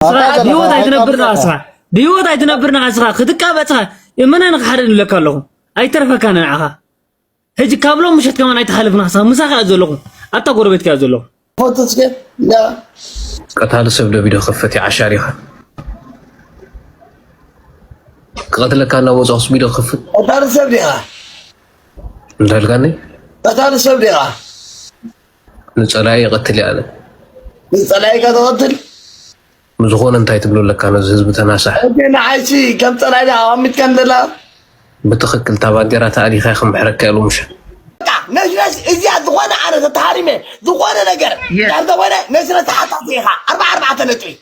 ብህይወት ኣይትነብርና እስኻ። ብህይወት ኣይትነብርና እስኻ። ክትቃበጽኻ የመና ንኽሓደ ንብለካ ኣለኹ። ኣይተርፈካን ንዓኻ። ሕጂ ካብ ሎም ምሸት ከማን ኣይተሓልፍና እስኻ። ምሳኻ እየ ዘለኹ። ኣታ ጎረቤትካ እየ ዘለኹ። ፎቶ እስከ እንዳ ቀታሊ ሰብ ዶ ቪድዮ ክኸፍት እዩ ዓሻሪኻ? ክቐትለካ እናወፅኦስ ቪድዮ ክኸፍት? ቀታሊ ሰብ ዲኻ? እንዳልካኒ? ቀታሊ ሰብ ዲኻ? ንፀላኢ ይቐትል እየ ኣነ። ንፀላኢካ ትቐትል? ንዝኾነ እንታይ ትብሎ ኣለካ ነዚ ህዝቢ ተናሳሕ? እቲ ንዓይሲ ከም ፀላኢ ዲኻ ኣቐሚጥካ እንደላ? ብትኽክል እታ ባንዴራ ተኣሊኻ ይኽምሕረካ ኢሉ ሙሸ። በቃ ነሽነሽ እዚኣ ዝኾነ ኣነ ተተሃሪመ ዝኾነ ነገር ዳር ተኾነ ነሽነሽ ተሓታቲ ኢኻ ኣርባዓ ኣርባዕተ ነጥቢ።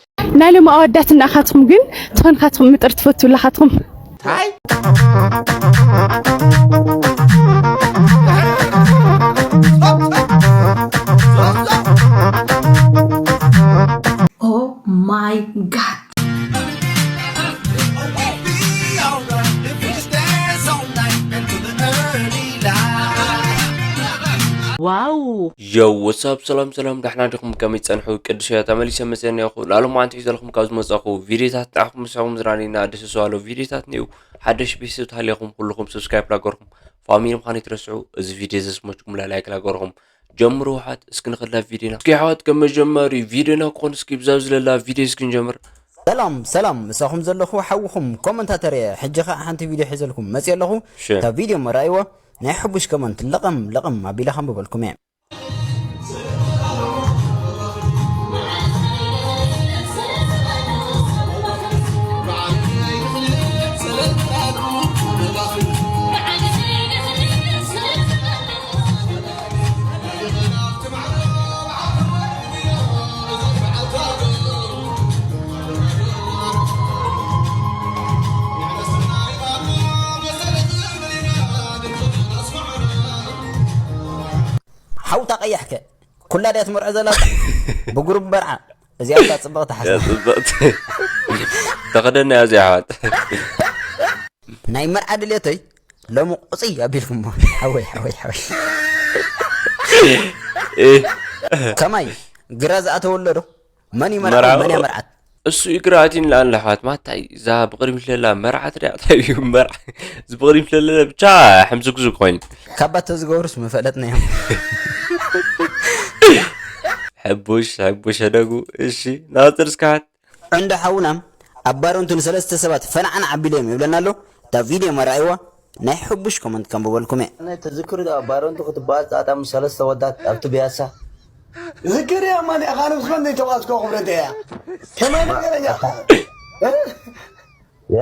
ናይ ሎም ኣወዳት እናኻትኩም ግን ትኾንካትኩም ምጥር ትፈቱ ኣለኻትኩም። Oh my God. ዋው። ዮው፣ ወሳብ፣ ሰላም ሰላም፣ ዳሕና ዲኹም? ከመይ ጸንሑ? ቅዱስ እያ ተመሊሰ መጸ እኒኣኹ። ንኣሎም ኣንቲ ሒዘልኩም ካብ ዝመጻኹ ቪዲዮታት ንዓኹም ምሳኹም ዝራኒና ደስ ዝዋሎ ቪዲዮታት ንዩ። ሓደሽ ቤተሰብ ተሃልየኹም ኩልኹም ሰብስክራይብ ላገርኩም ፋሚሊ ምዃን ይትረስዑ። እዚ ቪዲዮ ዘስመችኩም ላይክ ላገርኩም ጀምሩ። ውሓት እስኪ ንኸዳ ቪዲዮና እስኪ ሓዋት ከመጀመሪ ቪዲዮና ክኾን እስኪ ብዛብ ዝለላ ቪዲዮ እስኪ ንጀምር። ሰላም ሰላም፣ ምሳኹም ዘለኹ ሓውኹም ኮመንታተር እየ። ሕጂ ኸዓ ሓንቲ ቪድዮ ሒዘልኩም መፅእ ኣለኹ። እሺ። እታ ቪድዮ መራእይዎ ናይ ሕቡሽ ኮመንት ለቐም ለቐም ኣቢለ ከንብበልኩም እየ። ሓውታ ቀያሕከ ኩላ ድያ ትመርዖ ዘላ? ብጉሩብ መርዓ እዚኣ እታ ጽብቕቲ ሓሳብ። ጽብቕቲ። ተኸደና እያ እዚኣ ኣሕዋት። ናይ መርዓ ድሌተይ ሎሚ ቁፅይ ኣቢልኩሞ። ሓወይ፣ ሓወይ፣ ሓወይ። እ። ከማይ ግራ ዝኣተወሎ ዶ? መን እዩ መርዓዊ? መርዓዊ። መን እያ መርዓት? እሱ እዩ ግራ ኣትዩኒ ለኣን ለሓዋት። ማታይ እዛ ብቕድሚት ለላ መርዓት ድያ? እንታይ እዩ መርዓ? እዚ ብቕድሚት ለለ ብቻ ሕምዝግዝግ ኮይኑ። ካባ ተዝገብሩስ ምፈለጥና እዮም። ሕቡሽ፣ ሕቡሽ ሕደጉ። እሺ፣ ናጽር እስካት። ዕንዶ ሓውና ኣብ ባረንቱ ንሰለስተ ሰባት ፈናዕናዕ ኣቢሎም ይብለና ኣሎ። እታ ቪድዮ መራእይዋ ናይ ሕቡሽ ኮመንት ከንብበልኩም እየ። ኣነ ተዝክሩ ዶ ኣብ ባረንቱ ክትበኣስ ጣጣ ምስ ሰለስተ ወዳት ኣብቲ ቢያሳ? ዝክር እያ ማን እያ? ኣነ ምስ መን ዘይተባኣስኮ ክብረት እያ። ከመይ ነገረኛ? እ? ያ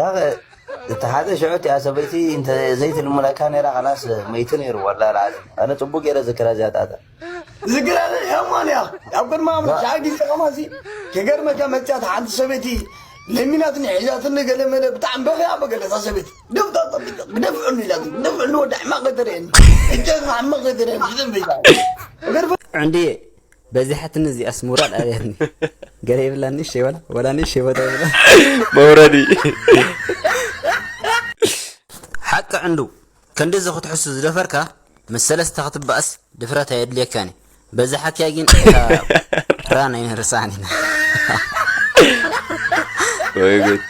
እቲ ሓደ ሽዑ እቲኣ ሰበይቲ እንተ ዘይትልምለካ ነይራ፣ ኸላስ መይቱ ነይሩ። ወላ ልዓዚም ኣነ ጽቡቅ ገይረ ዝክራ እዚኣ ጣጣ። ዝክራ እያ ማን እያ? ኣብ ቅድሚ ኣምላኽ ሻዕ ግዜ ከማሲ ክገርመካ መጽያት ሓንቲ ሰበይቲ ለሚናትኒ ሒዛትኒ ገለ መለ ብጣዕሚ በኺያ በገለ እታ ሰበይቲ። ደፍጣ ጠቢቃ፣ ግደፍዕሉ ኢላትኒ። ግደፍዕሉ ወዲ ሕማቕ ገይተርእየኒ። እጀኻ ሕማቕ ገይተርእየኒ። ብዘንበይታ። ዕንዲ በዚሓትኒ እዚኣስ ምውራድ ኣብያትኒ። ገለ የብላኒ እሺ ወላ፣ ወላ ንእሺ ቦታ የብላ። መውረዲ። ሓቂ ዕንዱ፣ ክንድዚ ክትሕሱ ዝደፈርካ፣ ምስ ሰለስተ ክትበኣስ ድፍረት ኣየድልየካን እዩ። በዚ ሓኪያ ግን እታ ራን ኣይንርስዓን ኢና። ወይ ጉድ።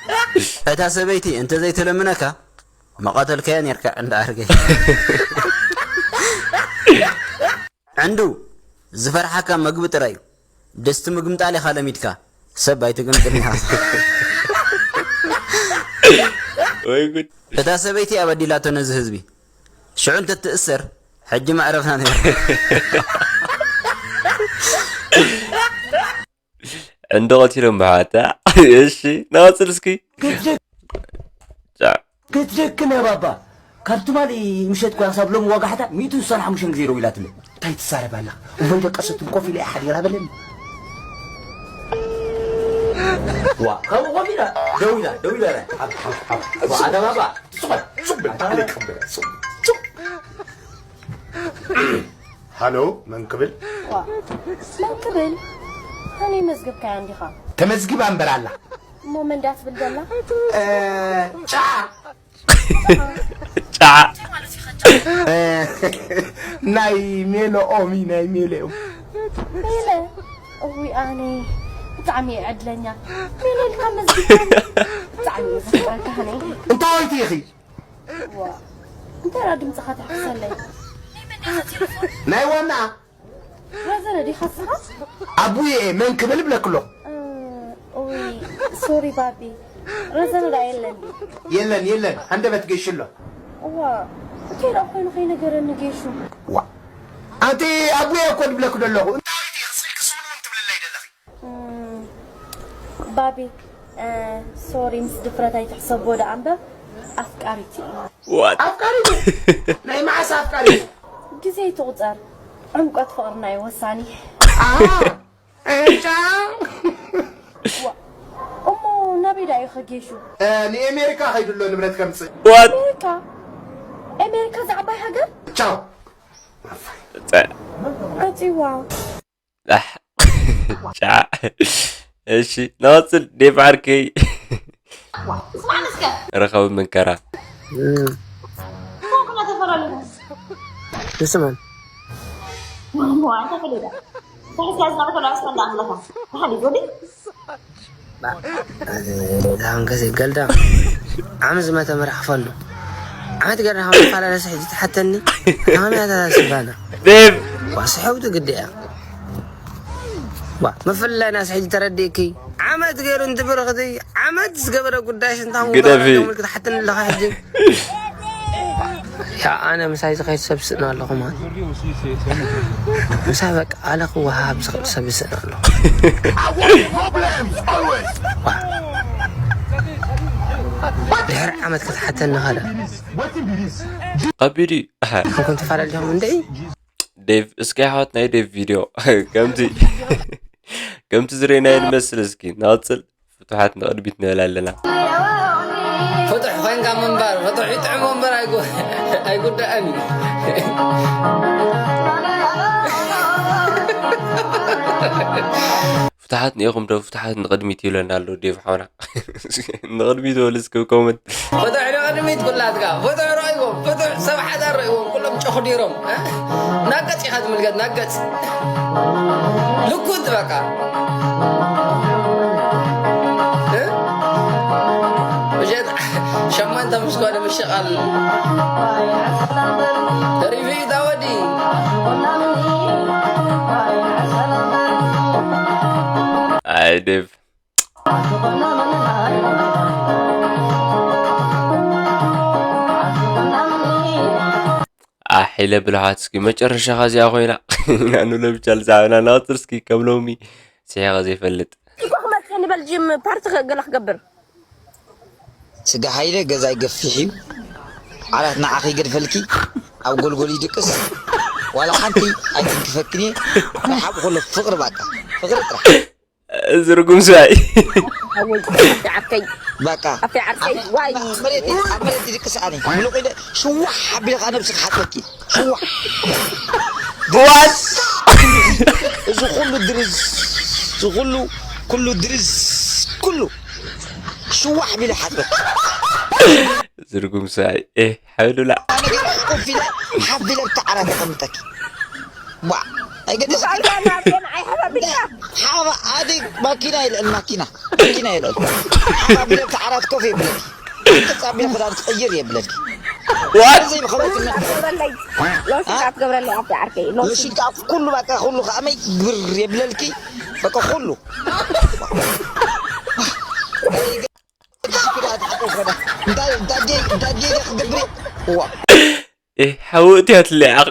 እታ ሰበይቲ እንተዘይተለምነካ፣ መቐተልካያ ኔርካ እንዳ ኣርገይ። ዕንዱ፣ ዝፈርሓካ መግቢ ጥራይ እዩ። ድስቲ ምግምጣል ኢኻ ለሚድካ፣ ሰብ ኣይትግምጥል ኢኻ። ወይ ጉድ። እታ ሰበይቲ እያ በዲላቶ ነዚ ህዝቢ። ሽዑ እንተትእሰር፣ ሕጂ መዕረፍና ነይሩ። ዕንዲ ቀቲሎም ብሓታ። እሺ፣ ንቐጽል እስኪ። ክትደክ-፣ ጫ። ክትደክም እያ ባባ። ካብ ትማሊ ምሸት እኮ ክሳብ ሎሚ ዋጋ ሓታ ሚእትን ስሳን ሓሙሽተን ግዜ ደዊላትለይ። እንታይ ትዛረብ ኣለኻ? እሞ እንደቀሰትም ኮፍ ኢለ እየ ሓዲራ በለኒ። ዋ፣ ካብኡ ኮፍ ኢላ፣ ደዊላ፣ ደዊላ ኢላ። ኣብ፣ ኣብ፣ ኣብ፣ ዋ፣ ኣታ ባባ። ሱቕ በል፣ ሱቕ በል፣ ኣታ ባባ። ሱቕ፣ ሱቕ። ሃሎ፣ መን ክብል? ዋ፣ መን ክብል? ሃኒ መዝግብካያ እንዲኻ? ተመዝጊባ እምበር ኣላ። እሞ መን ድያ ትብል ዘላ? እ፣ ጫ። ጫ። እ፣ ናይ ሜሎ ኦሚ፣ ናይ ሜሎ ኦሚ። ሜለ፣ እውይ ኣነ፣ እቲ ብጣዕሚ እየ ዕድለኛ። ምን ኢልካ መዝጊብካኒ? ብጣዕሚ እየ ዘፍቅረካ ሃነይ። እንታይ ኢልኪ ኢኺ? ዋ፣ እንታይ ደኣ ድምፅኻ ተሕጉሰለይ? ናይ ዋና ረዘነ ዲኻ ንስኻ? ኣቡየ እየ፣ መን ክብል እብለኪ ኣለኹ። እ፣ ኦይ፣ ሶሪ ባቢ። ረዘነ ደኣ የለን። የለን፣ የለን፣ ሃንደበት ጌሹ ኣሎ። እዋ፣ እንታይ ደኣ ኮይኑ ከይነገረኒ ጌሹ? ዋ፣ ኣንቲ ኣቡየ እኮ ድብለኪ ደለኹ። እንታይ ኢልኪ ስልኪ ስሙን ትብልለይ ደለኺ? እም፣ ባቢ፣ እ፣ ሶሪ፣ ምስ ድፍረት ኣይትሕሰቦ ደኣ እምበር፣ ኣፍቃሪት እየ። ዋት ኣፍቃሪቱ ናይ መዓስ ኣፍቃሪቱ? ግዜ ይትቑጸር፣ ዕምቆት ፍቕርና እዩ ወሳኒ። ኣሃ፣ ዕጫ እሞ ናበይ ደኣ እዩ ከጌሹ? ንኤሜሪካ ከይዱ ኣሎ ንብረት ከምጽእ። ዋት ኣሜሪካ፣ ኣሜሪካ ዝዓባይ ሃገር ቻው። ዕፅዋ። ጫዕ እሺ ንቐፅል ዴቭ ዓርከይ ስማዕ እስከ ረኸቢ መንከራ እኮ ተፈላለኹ ንስመን ተፈለዳ ተሕዝያ ዝነበረ ስመን ዳኣምለኻ ተሓዲጎ ዲ ዳንገዜ ገልዳ ዓመት ዝመተ መራሕ ክፈሉ ዓመት ገርና ካብ ንፈላለስ ሕጂ ትሓተኒ ከመይ ኣተሳስባና ዴቭ ዋ ስሕብቲ ግዲ እያ ዋ ምፍላይናስ ሕጂ ተረዲእኪ ዓመት ገይሩ እንትብርኽቲ ዓመት ዝገበረ ጉዳይሽ እንታይ ግደፊ። ክትሓተኒ ኣለኻ ሕጂ ያ ኣነ ምሳይ ዝኸይድ ሰብ ስእና ኣለኹ ማለት ምሳይ በቃ ኣለ ክወሃብ ዝኽእል ሰብ ይስእና ኣለኹ ድሕሪ ዓመት ክትሓተኒ ኸደ ከቢድ እዩ ንኩም ትፈላለኹም እንደ ዴቭ እስኪ ኣሕዋት ናይ ዴቭ ቪድዮ ከምቲ ከምቲ ዝረእናዮ ንመስል እስኪ ንቐፅል ፍቱሓት ንቕድሚት ንብል ኣለና ፍጡሕ ኮይንካ ምንባር ፍጡሕ ይጥዕሞ እምበር ኣይጉ- ኣይጉዳእን እዩ ፍቱሓት ኒኢኹም ዶ ፍቱሓት ንቕድሚት ይብለና ኣሎ ዴቭ ሓውና ንቕድሚት በሉ እስኪ ኮመንት ፍጡሕ ንቕድሚት ኩላትካ ፍጡሕ ረእይዎም ፍጡሕ ሰብ ሓዳር ረእይዎም ኩሎም ጨኹዲሮም እ? ናገፅ ኢኻ ትምልከት ናገፅ ልኩት በቃ እ? ምሸት ሸማንተ ምስ ኮነ ምሸቓል ሪቪ ዳወዲ ኣይ ዴቭ ኣሕ ኢለ ብልሓት እስኪ መጨረሻኻ እዚኣ ኮይና ኢና ንብሎ ብቻ ልዛዕብና ናወትር እስኪ ከም ሎሚ ስሒቐ ዘይፈልጥ እኮ ክመፅእ ንበልጅም ፓርቲ ገለ ክገብር ስጋ ሃይለ ገዛይ ገፊሕ እዩ ዓራት ንዓኺ ይገድፈልኪ ኣብ ጎልጎል ይድቅስ ዋላ ሓንቲ ኣይትንክፈክን እየ ናይ ሓቂ ኩሎ ፍቕሪ ባቃ ፍቕሪ ጥራሕ እዚ ርጉም ስባይ ዓርከይ ባቃ ኣፈይ ዓርከይ ዋይ መሬት ኣብ መሬት ይድቅስ ኣነ ምሉቕ ኢለ ሽዋሕ ኣቢለ ከዓ ነብሲ ክሓጥበኪ ሽዋሕ ዋት እዚ ኩሉ ድርዝ እዚ ኩሉ ኩሉ ድርዝ ኩሉ ሽዋሕ ቢለ ሓጥበኪ ዝርጉም ስባይ ኤ ሓይሉላ ነገር ኮፍ ኢለ ሓፍ ኢለ ብታ ዓራት የቐምጠኪ ዋ ኣይገደስ ሓባ ኣደ ማኪና ይልዕል ማኪና ማኪና ይልዕል ሓባ ቢለ ብታ ዓራት ኮፍ ይብለኪ ጻቢለ ክዳን ክቕይር የብለኪ ዋት ዘይብኸበትና ትገብረለይ ሎሽን ክትገብረለይ ኣብቲ ዓርከይ ሎሽን ሎሽን ከዓ ኩሉ በቃ ኩሉ ከመይ ግብር የብለልኪ በቃ ኩሉ እንታይ እንታይ እንታይ እንታይ ክገብሪ ዋ ኤ ሓውእቲ ኣትለዓቕ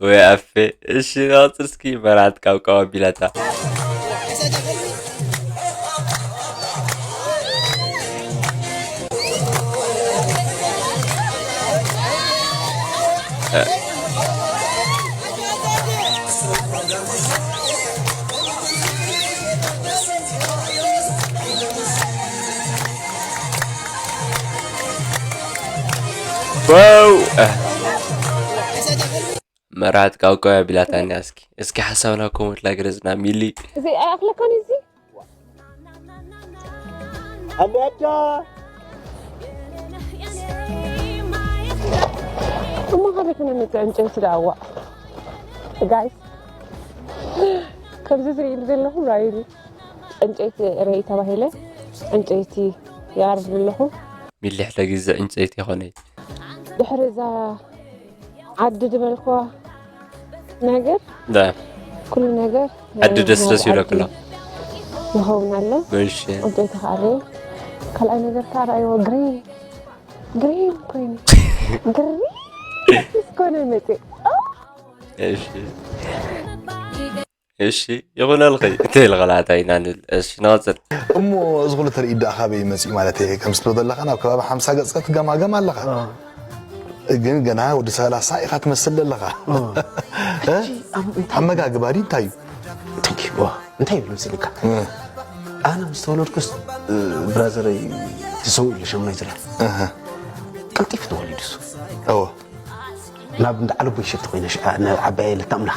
ወይ ኣፌ እሺ ናወፅር እስኪ መርዓት ካብ ቀባቢላታ ዋው መርዓት ቃውቃው ኣቢላታኒ እስኪ እስኪ ሓሳብና ኮመንት ላይ ግለጽና ሚሊ እዚ ኣይኣኽለካን እዚ ኣቦ ኣዳ እሞ ካበይ ከነምፅእ ዕንጨይቲ ደኣዋ ጋይስ ከምዚ ዝርኢ ዘለኹ ራይል ዕንጨይቲ ርኢይ ተባሂለ ዕንጨይቲ ይኣርድ ኣለኹ። ሚሊሕ ግዜ ዕንጨይቲ ይኾነይ። ድሕሪ እዛ ዓዲ ዝበልክዋ ነገር ዳ ኩሉ ነገር ዓዲ ደስ ደስ ይብለክሎ። ይኸውን ኣሎ። እሺ ዕንጨይቲ ከዓ ካልኣይ ነገር ከዓ ረኣይዎ ግሪን ግሪን ኮይኑ ግሪን ዝኾነ መፅእ እሺ እሺ ይኹነልኺ። እንታይ ኢልኻ ላታ ኢና ንብል። እሺ ንቐፅል። እሞ እዚ ኩሉ ትርኢት ደኣ ካበይ መፂኡ ማለት እየ? ከም ስትብሎ ዘለኻ ናብ ከባቢ ሓምሳ ገፅ ትገማገም ኣለኻ። ግን ገና ወዲ ሰላሳ ኢኻ ትመስል ዘለኻ። እ? ኣመጋግባ ድዩ እንታይ እዩ? ተንኪ እንታይ ይብል መሰለካ? ኣነ ምስ ተወለድኩስ ብራዘረይ ተሰዊኡ ኢሉ ሸሙናይ ዝላ እህ፣ ቀልጢፉ ተወሊዱ እሱ። እወ ናብ እንዳ ዓለቦይ ሸፍቲ ኮይነ ሽ- ነ- ዓባየ ለታምላ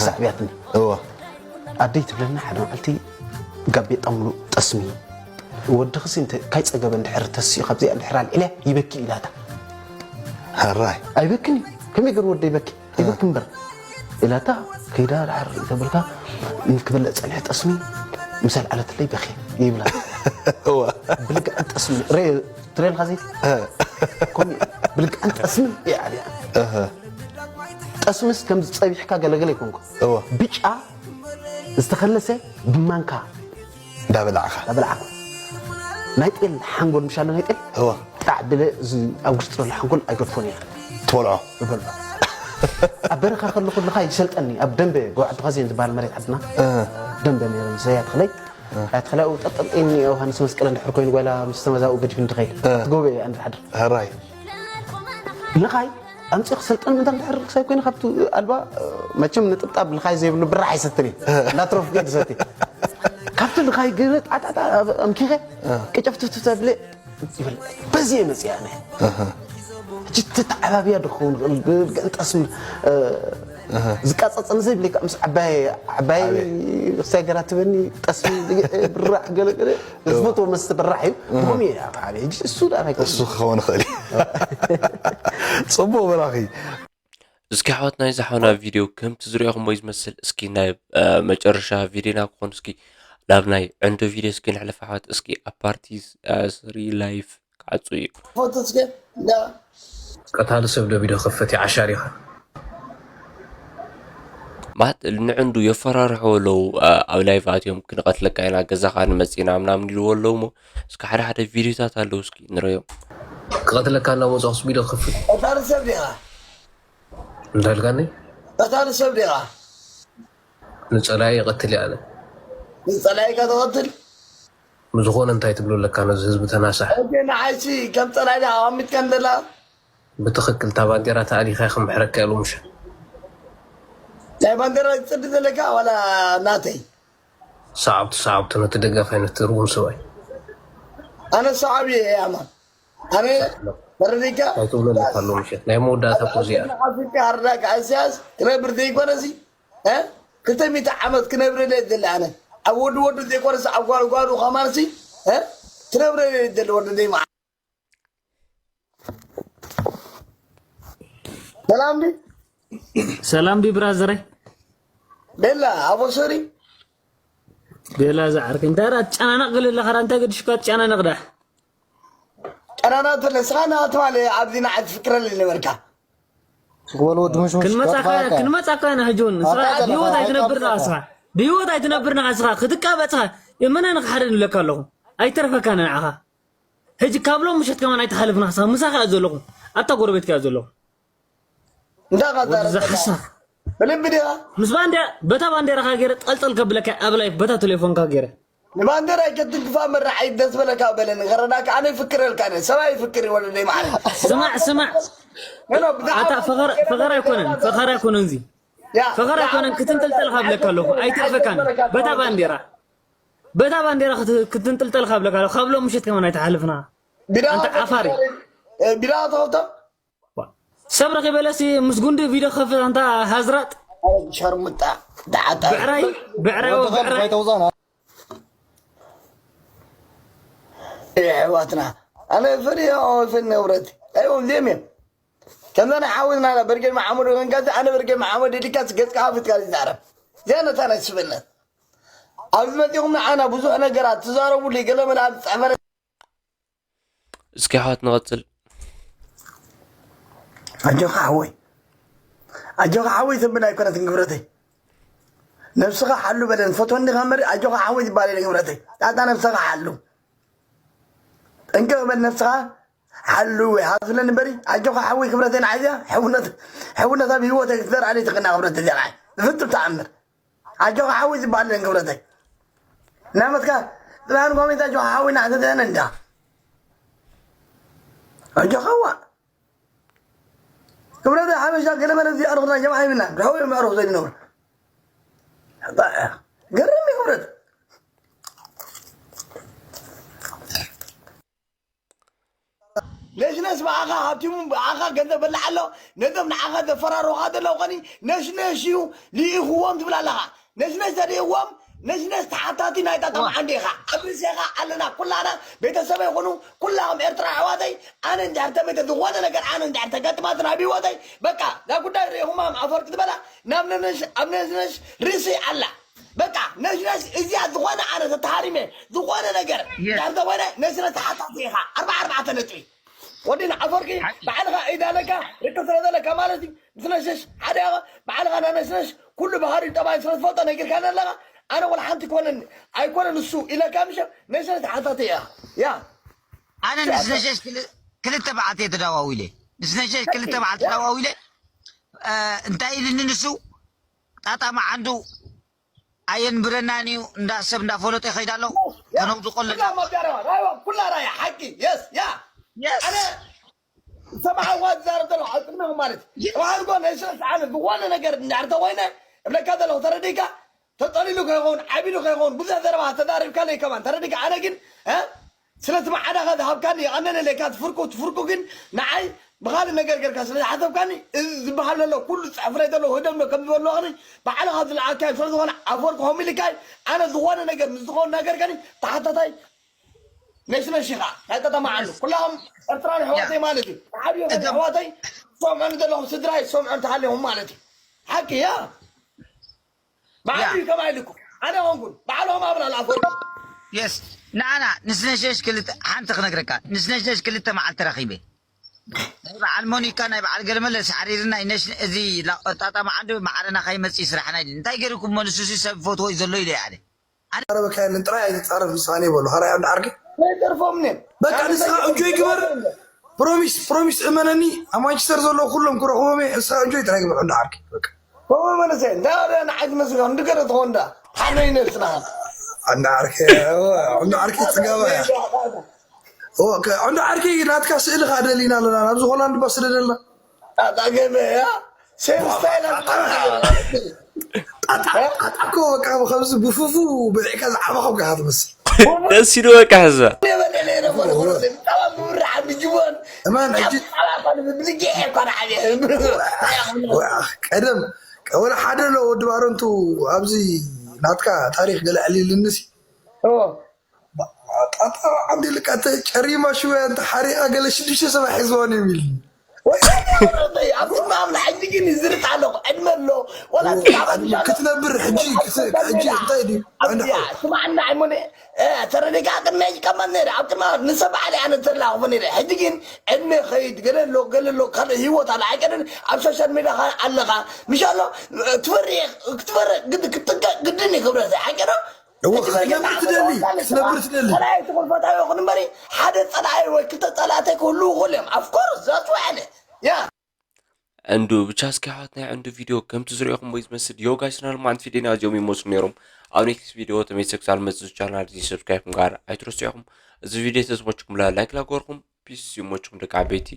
ሳዕብያትኒ እወ ኣደይ ትብለና ሓደ መዓልቲ ጋቤጣ ሙሉእ ጠስሚ ወድኽሲ እንተ ካይ ጸገበ እንድሕር ተስኡ ካብዚኣ እንድሕር ኣልዒለ ይበኪ ኢላታ። ሕራይ ኣይበክን እዩ ከመይ ገር ወደ ይበኪ ይበክ እምበር ኢላታ ከይዳ ድሓር ተበልካ ክበልዕ ጸኒሐ ጠስሚ ምስ ኣልዓለትለይ በኺ ይብላ። እወ ብልግዓን ጠስሚ ረ ትረልካ ዘይ ኮሚ ብልግዓን ጠስሚ ይዓልያ። ጠስምስ ከም ጸቢሕካ ገለገለ ይኮንኩ እወ ብጫ ዝተኸለሰ ብማንካ እንዳበላዕኻ ዳበላዓኩ ናይ ጤል ሓንጎል ምሻለ ናይ ጤል እወ ጣዕ ብለ እዚ ኣብ ውሽጢ ዘሎ ሓንጎል ኣይገድፎን እየ ትበልዖ እበልዖ። ኣብ በረኻ ከለኹ ልኻ ይሰልጠኒ ኣብ ደንበ ገባዕ ተኸዜን ዝበሃል መሬት ዓድና ደንበ ነይረ ምስ ኣያ ተኽለይ ኣያ ተኽለይ ኣብኡ ጠጠም ኢኒ ዮሃንስ መስቀል እንድሕር ኮይኑ ጓላ ምስ ተመዛኡ ገዲፉ እንትኸይድ ትጎበ እያ እንድሓድር ሕራይ ልኻይ ኣምፂ ክሰልጠን ምንታ እንድሕር ክሳይ ኮይነ ካብቲ ኣልባ መቸም ንጥብጣብ ልኻይ ዘይብሉ ብራሕ ኣይሰትን እየ እንዳትረፍኩ እየ ዝሰቲ ካብቲ ልኻይ ገለ ጣጣጣ ኣምኪኸ ቅጨፍትፍትፍ ተብለ ይብል በዚ እየ መፅእ ኣነ ሕጂ ተተዓባብያ ድኸውን ብልግዕን ጠስም ዝቃፀፀኒ ዘይብለካ ምስ ዓባይ ዓባይ ክሳይ ገራ ትበኒ ጠስሚ ብራሕ ገለገለ ዝፈትዎ መስተ ብራሕ እዩ ብኸምኡ እየ ኣበዓበየ ሕጂ እሱ ደኣ ናይ እሱ ክኸውን ይኽእል እዩ ፅቡቅ በራኺ እስኪ ኣሕዋት ናይዚ ሓውና ቪድዮ ከምቲ ዝሪኦኹሞ እዩ ዝመስል። እስኪ ናይ እ፣ መጨረሻ ቪድዮና ክኾን እስኪ ናብ ናይ ዕንዶ ቪድዮ እስኪ ንሕለፍ ኣሕዋት። እስኪ ኣብ ፓርቲ እ፣ ስሪ ላይፍ ክዓፁ እዩ። ፎቶ እስከ እንዳ ቀታሊ ሰብ ዶ ቪድዮ ክኸፍት እዩ ዓሻር ኢኻ። ማለት ንዕንዱ የፈራርሕዎ ኣለዉ። እ፣ ኣብ ላይፍ ኣትዮም ክንቐትለካ ኢና ገዛኻ ንመፅእ ኢና ምናምን ኢልዎ ኣለዉ እሞ እስኪ ሓደ ሓደ ቪድዮታት ኣለዉ እስኪ ንረዮም። ክቐትለካ እናመፅኹስ ቪድዮ ክኸፍት ቀታሊ ሰብ ዲኻ? እንዳልካኒ ቀታሊ ሰብ ዲኻ? ንፀላኢ ይቐትል እየ ኣነ። ንፀላኢካ ትቐትል? ብዝኾነ እንታይ ትብሎ ኣለካ ነዚ ህዝቢ ተናሳሕ። ሕጂ ንዓይሲ ከም ፀላኢ ዲኻ ኣቐሚጥካ እንደላ? ብትኽክል እታ ባንዴራ ተኣሊኻ ከምሕረካ ኢሉ ምሸ ናይ ባንዴራ ዝፅሊ ዘለካ ዋላ ናተይ? ሰዓብቲ ሰዓብቲ ነቲ ደጋፋይ ነቲ ርጉም ሰብኣይ ኣነ ሰዓብ እየ ያማ ኣነ ፈረዲካ እንታይ ትብሎ ኣለካ ኣሎ ምሸት ናይ መወዳእታ እኮ እዚኣ ኣፍሪካ ኣረዳካ እስያስ ክነብር ዘይኮነሲ እ? ክልተ ሚእቲ ዓመት ክነብር ደሊ ኣነ ኣብ ወዲ ወዱ ዘይኮነሲ ኣብ ጓሉ ጓሉ ከማንሲ እ? ትነብር ደሊ ወዲ ደይ መዓ ሰላም ዲ ሰላም ዲ ብራዘረይ ቤላ ኣቦ ሶሪ ቤላ ዝዓርከ እንታይ ራ ትጨናነቕ ገለ ኣለኻ ራ እንታይ ገዲሽካ ትጨናነቕ ዳ ቀዳናት ንስኻ ናትማለ ኣብዚ ንዓይ ትፍክረለይ ነበርካ ስቕ በል ወዲ ምሽሙሽ ክንመጻ ከጥፋእካ። ኮይና ክንመጻ ኮይና ሕጂ እውን ንስኻ ኣታ ዘለኻ ብህይወት እንታይ ኣይትነብር ከጥፋእካ? ንስኻ ብህይወት ኣይትነብር ንስኻ ክትቃበጽኻ የመና ንኽሓደ ንብለካ ኣለኹ ኣይተርፈካ ንዓኻ ሕጂ ካብ ሎም ምሸት ከማን ኣይትሓልፍ ንስኻ ምሳኻ እያ ዘለኹ ኣብታ ጎረቤትካ እያ ዘለኹ እንታይ ወዲ ቃዛረ ዝሓሳኽ ብልቢ ዲኻ ምስ ባንዴራ በታ ባንዴራኻ ገይረ ጠልጠል ከብለካ ኣብ ላይፍ በታ ቴሌፎንካ ገይረ ንባንዴራ ይከትንክፋ መራዓይ ደስ በለካ በለኒ ከረዳካ ኣነ ይፍክረልካ ነ ሰብኣይ ይፍክር ወለደይ ማዓረ ስማዕ ስማዕ ኖ ብዛዕባ ኣታ ፈኸራ ኣይኮነን ፈኸራ ኣይኮነን እዚ ያ ፈኸራ ኣይኮነን ክትንጥልጠል ካብ ለካ ኣለኹ ኣይተርፈካን በታ ባንዴራ በታ ባንዴራ ክት- ክትንጥልጠል ካብ ለካ ኣለኹ ካብ ሎም ምሸት ከማን ኣይትሓልፍና ቢዳ ኣንተ ዓፋሪ ቢዳ ተኸብቶ ሰብ ረኺበለሲ ምስ ጉንዲ ቪድዮ ክኸፍት ኣንታ ሃዝራጥ ሸርሙጣ ደዓታ ብዕራይ ብዕራይ ብዕራይ ኣይተውዛና ኣሕዋትና ኣነ ፈሪዮ ፈን ነብረት ኣይዎም ዜም እዮም ከምዛ ናይ ሓውትና በርጌድ መሓመድ ወንጋዚ ኣነ በርጌድ መሓመድ ድካ ገጽካ ሃፍትካ ዝዛረብ እዚኣ ነታ ናይ ስብነት ኣብዚ መፂኹም ንዓና ብዙሕ ነገራት ትዛረቡሉ፣ ገለ መለ ኣብ ዝፀፈረ እስኪ ኣሕዋት ንቐፅል። ኣጆኻ ሓወይ፣ ኣጆኻ ሓወይ ትብል ኣይኮነትን ክብረተይ። ነብስኻ ሓሉ በለን። ፈትወኒ ዲኻ እምበር ኣጆኻ ሓወይ ዝበሃል የለን ክብረተይ። ጣጣ ነብስኻ ሓሉ። ጠንቀቕ በል ነብስኻ ሓሉ ወይ ሓስብለኒ እምበሪ ኣጆኻ ሓወይ ክብረተይ። ንዓይ እዚኣ ሕውነት፣ ሕውነት ኣብ ህይወተይ ክትዘርኣለይ ትኽእልና ክብረተይ እዚኣ ንዓይ ብፍጹም ተኣምር። ኣጆኻ ሓወይ ዝበሃል የለን ክብረተይ። እናመትካ ጽባሕ ንኮሜንት ኣጆኻ ሓወይ እናሕተተነ እንዳ ኣጆኻ ዋ ክብረተይ ሓበሻ ገለ መለ እዚ ኣርኹና ጀምዓ ይብልና ብሕዊ መዕሩኽ ዘይንነብር ገርም ክብረት ነሽነሽ ብኣኻ ሃብቲሙ ብኣኻ ገንዘብ በላዕ ኣሎ። ነዞም ንዓኻ ዘፈራርኹኻ ዘለዉ ኸኒ ነሽነሽ እዩ ልኢኽዎም ትብል ኣለኻ። ነሽነሽ ተልእዎም ነሽነሽ ተሓታቲ ናይ ጣጣ መዓንዲ ኢኻ። ኣብ ርእሴኻ ኣለና ኩላና ቤተሰበይ ይኹኑ ኩላኹም ኤርትራ ኣሕዋተይ። ኣነ እንድሕር ተመይተ ዝኾነ ነገር ኣነ እንድሕር ተጋጥማትን ኣብ ህይወተይ በቃ እዛ ጉዳይ ርኢኹማ ኣፈር ክትበላ ናብ ነሽነሽ ኣብ ነሽነሽ ርእሲ ኣላ። በቃ ነሽነሽ እዚኣ ዝኾነ ኣነ ተተሃሪመ ዝኾነ ነገር እንድሕር ተኾይነ ነሽነሽ ተሓታቲ ኢኻ። ኣርባዓ ኣርባዕተ ነጥቢ ወዲና ኣፈርቂ ባዕልኻ ኢዳ ኣለካ ርክብ ስለ ዘለካ ማለት እዩ። ምስ ነሽነሽ ሓደ ኢኻ ባዕልኻ ናይ ነሽነሽ ኩሉ ባህሪ ጠባይ ስለ ትፈልጦ ነጊርካኒ ኣለኻ። ኣነ ወላ ሓንቲ ክኾነኒ ኣይኮነን እሱ ኢለካ ምሸ ነሽነሽ ተሓታቲ ኢኻ። ያ ኣነ ንስነሸሽ ክልተ በዓልቲ ተዳዋዊለ ንስነሸሽ ክልተ በዓልቲ ተዳዋዊለ እንታይ ኢልኒ ንሱ ጣጣ መዓንዱ ኣየንብረናን እዩ እንዳ ሰብ እንዳፈለጠ ይኸይድ ኣሎ። ተነውድቆ ኣለና። ኩላ ራያ ሓቂ የስ ያ ኣነ ሰማዕዋ ዝዛረብ ዘለኹ ኣብ ቅድሚኹም ማለት እዩ። ተባሃልኮ ነሽነሽ ኣነ ዝኾነ ነገር እንድሕር ተኾይነ እብለካ ዘለኹ ተረዲእካ ተጠሊሉ ከይኸውን ዓቢሉ ከይኸውን ብዙሕ ዘረባ ተዛሪብካለይ ከማን ተረዲእካ ኣነ ግን እ ስለቲ መዓዳኻ ዝሃብካኒ የቐነለለይ እካ ትፍርቁ ትፍርቁ ግን ንዓይ ብኻልእ ነገር ጌርካ ስለ ዝሓሰብካኒ እዚ ዝበሃል ዘሎ ኩሉ ዝፅሕፍለይ ዘሎ ህደም ዶ ከም ዝበልዋኽኒ ባዕልኻ ዝለዓልካዮ ስለ ዝኾነ ኣፈወርቂ ሆም ኢልካይ ኣነ ዝኾነ ነገር ምስ ዝኾነ ነገር ከኒ ተሓታታይ ነሽነሽ ኢኻ ናይ ጠጠማዓሉ ኩላኹም ኤርትራን ኣሕዋተይ ማለት እዩ ተሓቢኦም ኣሕዋተይ ዝሰምዑኒ ዘለኹም ስድራይ ዝሰምዑ እንተሃሊኹም ማለት እዩ ሓቂ ያ ባዕሉ እዩ ከማይ ልኩ ኣነ ኾንኩን ባዕሎም ኣብላል ኣፈወርቂ የስ ንዓና ንስነሸሽ ክልተ ሓንቲ ክነግረካ ንስነሽነሽ ክልተ መዓልቲ ረኺበ ናይ በዓል ሞኒካ ናይ በዓል ገለመለ ሳዕሪርና ይነሽ እዚ ጣጣ መዓንዱ ማዕረና ከይመፅእ ስራሕና ይብል እንታይ ገይርኩም ንሱ ሲ ሰብ ፈትዎ እዩ ዘሎ ኢለ ኣነ ረበካ የለን ጥራይ ኣይትፃረፍ ንስኻ ኔ በሉ ኻራይ ዓንዲ ዓርኪ ዘይተርፎም ኔ በቃ ንስኻ እንጆይ ግበር ፕሮሚስ ፕሮሚስ እመነኒ ኣብ ማንቸስተር ዘለዉ ኩሎም ክረኽቦም እየ ንስኻ እንጆይ ጥራይ ግበር ዓንዲ ዓርኪ በቃ ከምኡ መለሰ እንታይ ወደ ንዓይ ትመስል እንድገረ ትኾንዳ ሓነይ ነስና ዓንዲ ዓርኪ ዓንዲ ዓርኪ ፅጋባ እያ ዓንዲ ዓርኪ ናትካ ስእሊ ከዓ ደሊና ኣለና ናብዚ ሆላንድ ባ ስደደልና ኣጣገበያ ሴም ስታይል ጣጣ እኮ በቃ ከምዚ ብፉፉ ብዒካ ዝዓበኸው ከዓ ትመስል ደስ ኢሉ በቃ ሕዛ ቀደም ወላ ሓደ ሎ ወዲ ባረንቱ ኣብዚ ናትካ ታሪክ ገለ ዕሊልንሲ ጣጣ ዓንዲ ልካ ጨሪማ ሽወያ እንተ ሓሪቃ ገለ ሽዱሽተ ሰባት ሒዝዋን እዮም ኢሉ ኣብ ቅድሚ ኣምላኽ ሕጂ ግን ይዝርጥ ኣለኹ ዕድመ ኣሎ ወላ ክትነብር ሕጂ ሕጂ እንታይ ድዩ ኣብዚኣ ስማዕና ኣይሞነ ተረዲካ ቅድመ ይቀመጥ ነይረ ኣብ ቅድሚ ንሰብ ባዕለ ኣነ ተላኹ ነይረ ሕጂ ግን ዕድመ ኸይድ ገለ ኣሎ ገለ ኣሎ ካልእ ህይወት ኣለ ኣይቀደን ኣብ ሶሻል ሜድያ ኣለኻ ምሽ ኣሎ ትፈሪ ክትፈሪ ክትጥቀ ግድን ይክብረሰ ሓቂ ዶ እወ ክትነብር ትደሊ ክትነብር ትደሊ ጸላኢ ትኹን ፈታዊ ይኹን እምበሪ ሓደ ጸላኢ ወይ ክልተ ጸላእተይ ክህልዉ ይኽእሉ እዮም ኣፍኮርስ ዛትዋዕለ ያ ዕንዱ ብቻ እስኪ ኣሕዋት ናይ ዕንዱ ቪድዮ ከምቲ ዝሪኦኹም ወይ ዝመስል ዮ ጋይስ ናልማዓንቲ ቪድዮና እዚኦም ይመስሉ ነይሮም ኣብ ኔክስት ቪድዮ ተመይሰ ክሳብ መፅእ ቻናል እዚ ሰብስክራይብ ምግባር ኣይትረስዑ ኢኹም እዚ ቪድዮ ተዝመችኩም ላይክ ላገርኩም ፒስ ይመችኩም ደቂ ዓበይቲ